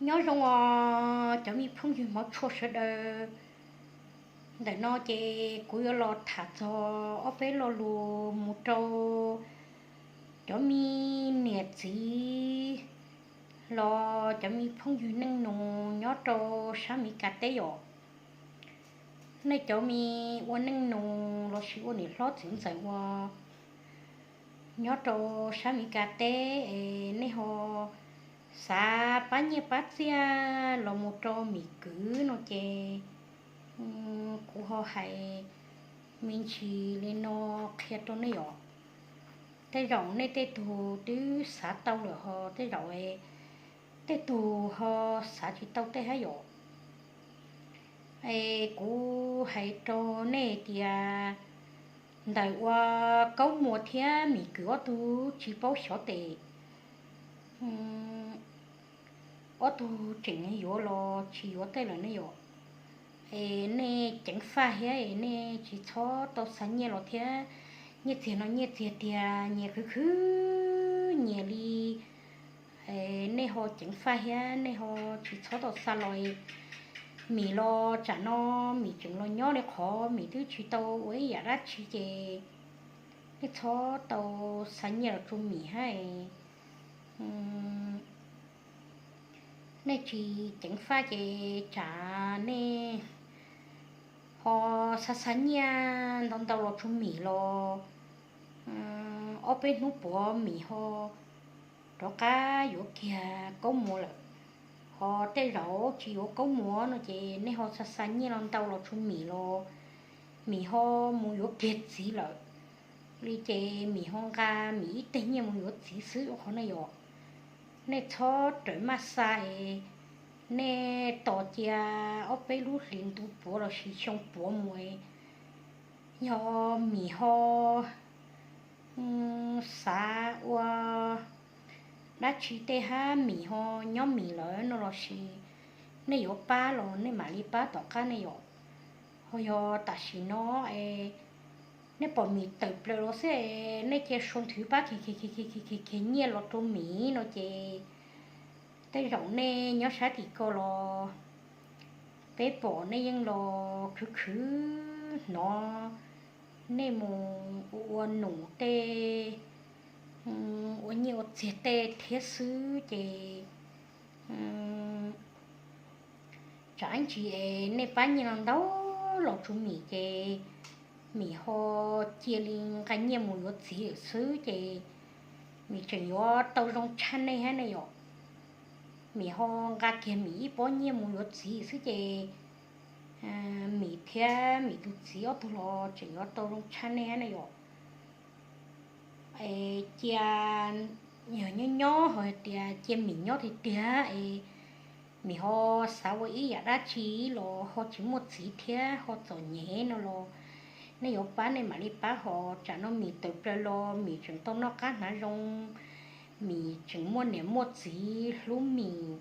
Nyob zoo os cov me phooj ywg hmov tshua sawv daws. Ntawm no ces kuv yuav los tham txog ob peb lo lus mus rau cov me niam txiv los cov me phooj ywg neej nus nyob rau sab Mis Kas teb yom. Nej cov me ua neej nus lossis ua niam hlob txiv ntxawm ua nyob rau sab Mis Kas teb es nej ho xav pab nyiaj pab txiaj los mus rau Mim kwv no ces kuv ho hais me ntsis li no qhia rau nej yom. Tej zaum nej tej tug twb xav tau lawm ho tej zaum tej tug ho xav tsis tau tej hab yom. Es kuv hais rau nej tias ntawm ua Kaub Muas thiab Mim kwv ob tug tsis paub xyov tes ob tug tseem yuav los tsis yuav tej lawm ne yom. Es nej ceev faj thiab es nej tsis txhob tau xa nyiaj los thiab. Nyiaj txiag no nyiaj txiag tiag nyias khwv khwv nyias li. Nej ho ceev faj thiab nej ho tsis txhob tau xa los. Mim los tsam no Mim tseem los nyob li qhov Mim twb tsis tau ua ib yam dab tsi ces nej txhob tau xa nyiaj los rau Mim hab. Nej tsis ceev faj ces tsam nej ho xa xa nyiaj ntau ntau los rau Mim los ob peb hnub puav Mim ho rov qab yuav kiag Kaub Muas lawm. Ho tej zaum tsis yuav Kaub Muas no ces nej ho xa xa nyiaj los ntau los rau Mim los Mim ho mus yuav kiag txiv lawm li ces Mim ho nqa Mim ib teg nyiaj mus yuav txiv xwb qhov na yom. Nej txhob rawm maj xa es nej tos cia ob peb lub hlis ntu puav lossis xyoo puav mus es yog Mim ho xav ua dab tsi tej hab Mim ho nyob Mim lawm no lossis nej yuav pab los nej mam li pab tom qab ne yom. Ho yog tam sim no es nej pom Mim tawm plaws los xwb es nej cia sua nthwv pab khiav khiav khiav nyiaj los rau Mim no ces tej zaum nej nyob sab tim ko los peb pom nej yeej los khwv khwv hnov nej mus ua num tej ua nyiaj ua txiag tej thiab xwb ces tsam ib ntsis es nej pab nyiaj no ntau los rau Mim ces Mim ho cia li nqa nyiaj mus yuav txiv lawm xwb ces Mim tseem yuav tau zoo tshaj nej hab ne yom. Mim ho nqa kiag Mim ib pob nyiaj mus yuav txiv xwb ces Mim thiab Mim tus txiv ob tug los tseem yuav tau zoo tshaj nej hab ne yom. Es cia yog nyob nyob ho tias cia Mim nyob tiag tiag es Mim ho xav ua ib yam dab tsi los ho tsis muaj txiv thiab ho txom nyem no los nej yuav pab nej mam li pab ho tsam no Mim tawm plaws los Mim tseem tau noj qab hnav zoo, Mim tseem muaj niam muaj txiv hlub Mim,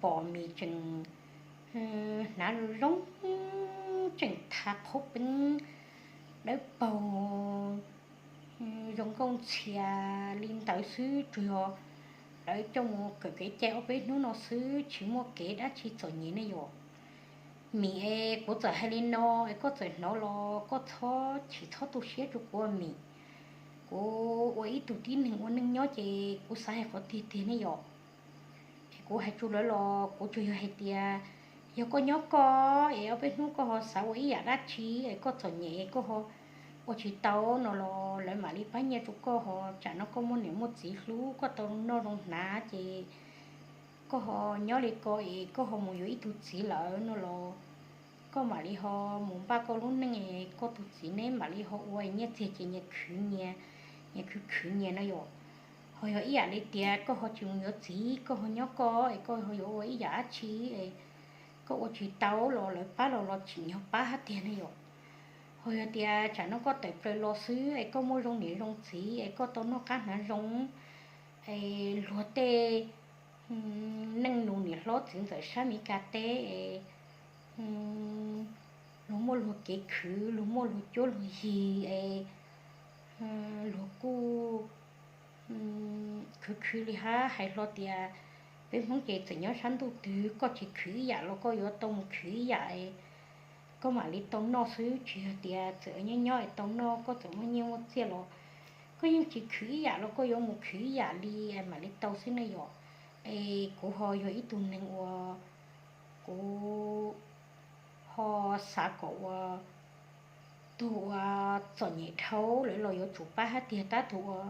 pom Mim tseem hnav zoo zoo, tseem tha qhaub peeb dawb paug zoo nkauj ntxhias li ntawd xwb, tsuas yog lawv coj mus kawm kev cai ob peb hnub no xwb tsis muaj kev dab tsi txom nyem ne yom. Mim es kuv txawm hais li no es koj txawm hnov los koj txhob chim txhob tu siab rau kuv Mim. Kuv ua ib tug tib neeg ua neej nyob ces kuv xav hais qhov tiag tiag ne yom. Es kuv hais tsuas lawv los kuv tsuas yog hais tias yog koj nyob koj es ob peb hnub koj ho xav ua ib yam dab tsi es koj txom nyem es koj ho ua tsis tau no los lawv mam li pab nyiaj rau koj ho tsam no koj muaj niam muaj txiv hlub koj tau noj zoo hnav ces koj ho nyob li ko es koj ho mus yuav ib tug txiv lawm no los koj mam li ho mus npaj koj lub neej es koj tus txiv neb mam li ho ua nyiaj txiag ces nyias khwv nyias, nyias khwv khwv nyias no yom. Ho yog ib yam li tias koj ho tsis mus yuav txiv koj ho nyob koj es koj ho yuav ua ib yam dab tsi es koj ua tsis tau los lawv pab los los tsim nyog pab hab tiag ne yom. Ho yog tias tsam no koj tawm plaws los xwb es koj muaj zoo niam zoo txiv es koj tau noj qab hnav zoo es luag tej neej nus niam hlob txiv ntxawm sab Mis Kas teb es luag muaj luag kev khwv, luag muaj luag cuab luag yig es luag kuj khwv khwv li hab hais hlo tias Peb Hmoob ces txawm nyob sab ntuj twg koj tsis khwv ib yam los koj yuav tau mus khwv ib yam, koj mam li tau noj xwb. Tsis yog tias txawm nyob nyob es tau noj, koj txawm muaj nyiaj muaj txiaj los koj yeej tsis khwv ib yam los koj yuav mus khwv ib yam li mam li tau xwb ne yom. Es kuv ho yog ib tug neeg uas kuv ho xav kom ua tug uas txom nyem dhau lawv los yuav tsum pab hab tiag, tab tus uas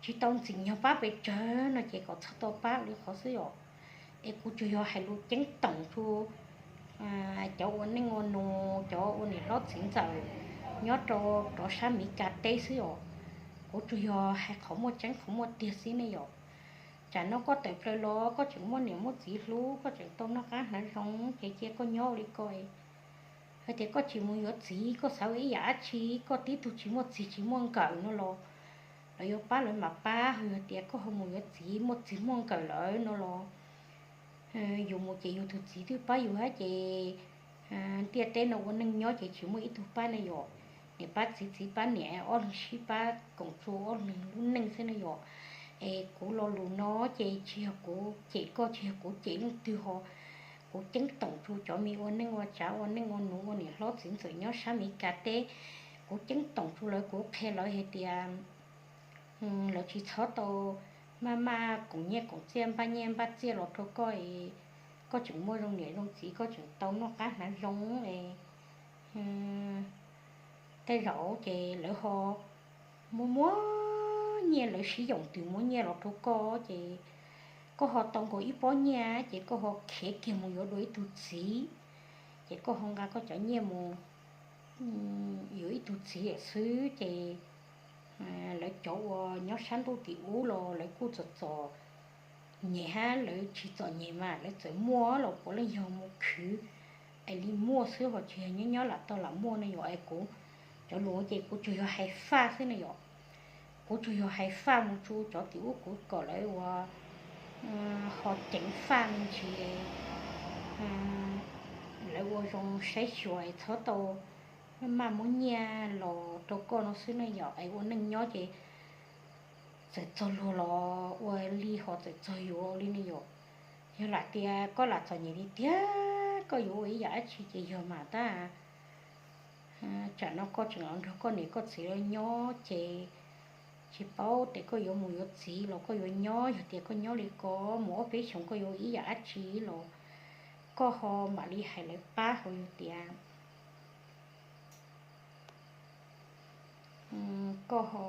tsis tau ntxim nyog pab pes tsawg no ces kom txhob tau pab ua li qhov xwb yom. Es kuv tsuas yog hais lus ceeb toom rua cov ua neej ua nus, cov ua niam hlob txiv ntxawm nyob rau rov sab Mis Kas teb xwb os. Kuv tsuas yog hais qhov muaj tseeb qhov muaj tiag xwb ne yom. Tsam no koj tawm plaws los koj tseem muaj niam muaj txiv hlub, koj tseem tau noj qab hnav zoo ces cia koj nyob ua li ko. Hos tias koj tsis mus yuav txiv, koj xav ua ib yam dab tsi, koj tib tug tsis muaj txig tsis muaj nkawm no los lawv yuav pab lawv mam pab. Hos yog tias koj ho mus yuav txiv muaj txig muaj nkawm lawm no los yus mus ces yus tus txiv twb pab yus hab ces ntiaj teb no ua neej nyob ces tsis muaj ib tug pab ne yom. Niam pab txiv, txiv pab niam, ob leeg sib pab koom rua ob leeg lub neej xwb ne yom. Es kuv lo lus no ces tsis yog kuv cem koj, tsis yog kuv cem leej twg ho. Kuv ceeb toom rua cov me ua neej ua tsav ua neej ua nus ua niam hlob txiv ntxawm nyob sab Mis Kas teb. Kuv ceeb toom rua lawv, kuv qhia lawv hais tias lawv tsis txhob tau maj maj koom nyiaj koom txiaj, npaj nyiaj npaj txiaj los rau koj, koj tseem muaj zoo niam zoo txiv, koj tseem tau noj qab hnav zoo. Tej zaum ces lawv ho muab muab nyiaj, lawv sib yoom twg muab nyiaj los rau koj ces koj ho tau nkaus ib pob nyiaj ces koj ho khiav kiag mus yuav dua ib tug txiv, ces koj ho nqa koj cov nyiaj mus yuav ib tug txiv lawm xwb ces lawv cov uas nyob sab ntuj tim ub los lawv kuj txom txom nyem hab, lawv tsis txom nyem mas lawv txawm muaj los puav leej yog mus khwv es li muaj xwb, ho tsis yog nyob nyob lam tau lam muaj ne yom. Es kuv cov lus ces kuv tsuas yog hais faj xwb ne yom. Kuv tsuas yog hais faj mus rua cov tim ub, kuv kom lawv ua ho ceev faj me ntsis, lawv ua zoo saib xyuas es txhob tau maj muab nyiaj los rau koj no xwb ne yom. Es ua neej nyob ces txawm txog luag los ua li ho txawm txog yuav li ne yom. Yog lam tias koj lam txom nyem li tiag, koj yuav ua ib yam dab tsi ces yog mas tab tsam no koj tseem los nrog koj niam koj txiv lawv nyob ces tsis paub tes koj yuav mus yuav txiv los koj yuav nyob, yog tias koj nyob li ko mus ob peb xyoos koj yuav ua ib yam dab tsi los koj ho mam li hais lawv pab. Ho yog tias koj ho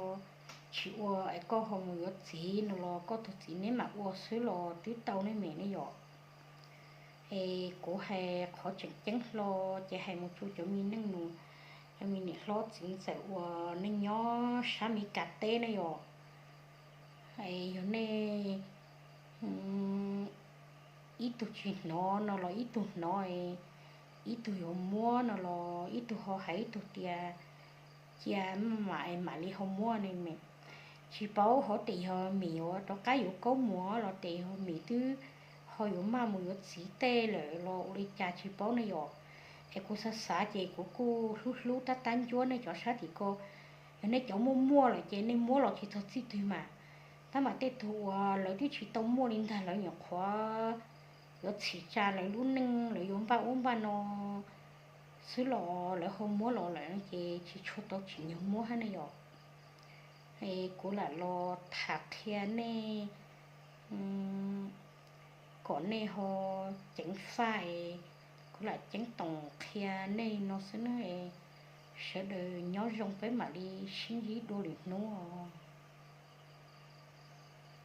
tsis ua es koj ho mus yuav txiv no los koj tug txiv neb mam ua xwb los twb tau ne me ne yom. Es kuv hais qhov tseem ceeb hlo ces hais mus rua cov me neej nus, cov me niam hlob txiv ntxawm uas neej nyob sab Mis Kas teb ne yom. Es yog nej ib tug tsis hnov no los ib tug hnov, ib tug yuav muab no los ib tug ho hais ib tug tias cia mam es mam li ho muab ne me. Tsis paub hov tes yog mim yuav rov qab yuav kaub muag los tes yog mim twb ho yuav maj mus yuav txiv tej lawm los ua li cas tsis paub ne yom. Es kuv xav xav ces kuv kuj hlub hlub tab tab ncuab nej cov sab tim ko. Yog nej cov muaj muaj lawm ces nej muab los tsis txog txij twg mas, tab mam tej tug uas lawv twb tsis tau muaj li ntag lawv nyuam qhuav yuav txhim tsa lawv lub neej, lawv yuav npaj ub npaj no xwb los lawv ho muab los lawm no ces tsis tshua tau tsim nyog muab hab ne yom. Es kuv lam los tham qhia nej kom nej ho ceev faj es kuv lam ceeb toom qhia nej no xwb na. Sawv daws nyob zoo, peb mam li sib ntsib dua lwm hnub os.